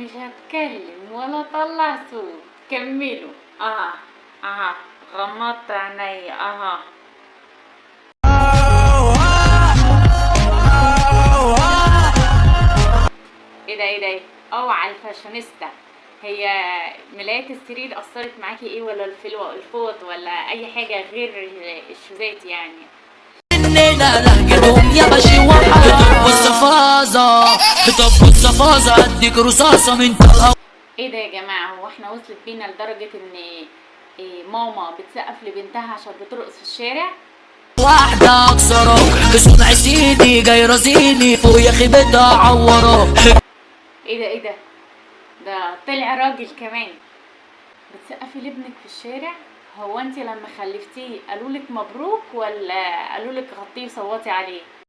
مش هتكلم ولا اطلع صوت. كملوا. اه غمضت عيني. ايه ده ايه ده؟ اوعى الفاشونيستا. هي ملاية السرير اثرت معاكي ايه، ولا الفوط، ولا اي حاجة غير الشوزات يعني؟ مننا لهجتهم يا باشي وحا. طب الصفازة، طب الصفازة، اديك رصاصة من طلقة. ايه ده يا جماعة؟ هو احنا وصلت بينا لدرجة ان إيه ماما بتسقف لبنتها عشان بترقص في الشارع؟ واحدة اكسرك صنع سيدي جاي رزيني فوق يا اخي بتعورك. ايه ده ايه ده؟ ده طلع راجل كمان. بتسقفي لابنك في الشارع؟ هو انت لما خلفتيه قالولك مبروك ولا قالولك غطيه وصوتي عليه؟